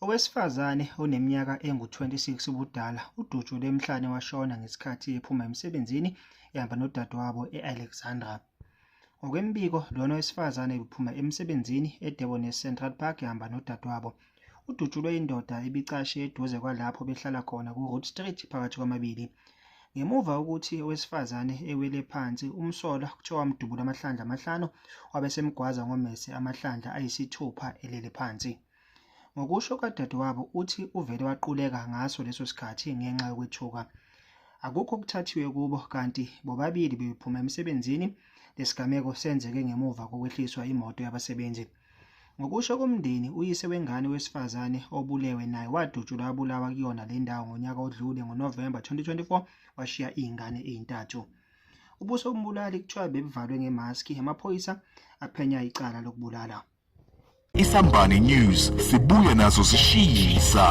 Owesifazane oneminyaka engu-26 ubudala udutshulwe emhlane washona ngesikhathi ephuma emsebenzini ehamba nodadewabo e-Alexandra. Ngokwemibiko, lona wesifazane ubephuma emsebenzini eDeboness Central Park ehamba nodadewabo. Udutshulwe indoda ebicashe eduze kwalapho behlala khona ku-Rood Street phakathi kwamabili. Ngemuva kokuthi owesifazane ewele phansi, umsolwa kuthiwa wamdubula amahlandla amahlanu wabe esemgwaza ngommese amahlandla ayisithupha elele phansi. Ngokusho kukadadewabo uthi uvele waquleka ngaso leso sikhathi ngenxa yokwethuka. Akukho okuthathiwe kubo kanti bobabili bebephuma emsebenzini. Lesigameko senzeke ngemuva kokwehliswa imoto yabasebenzi. Ngokusho komndeni, uyise wengane wesifazane obulewe naye wadutshulwa wabulawa kuyona le ndawo ngonyaka odlule ngoNovemba 2024 washiya izingane ezintathu. Ubuso bombulali kuthiwa bebuvalwe ngemaski, amaphoyisa aphenya icala lokubulala. Isambane News sibuya nazo zishisa.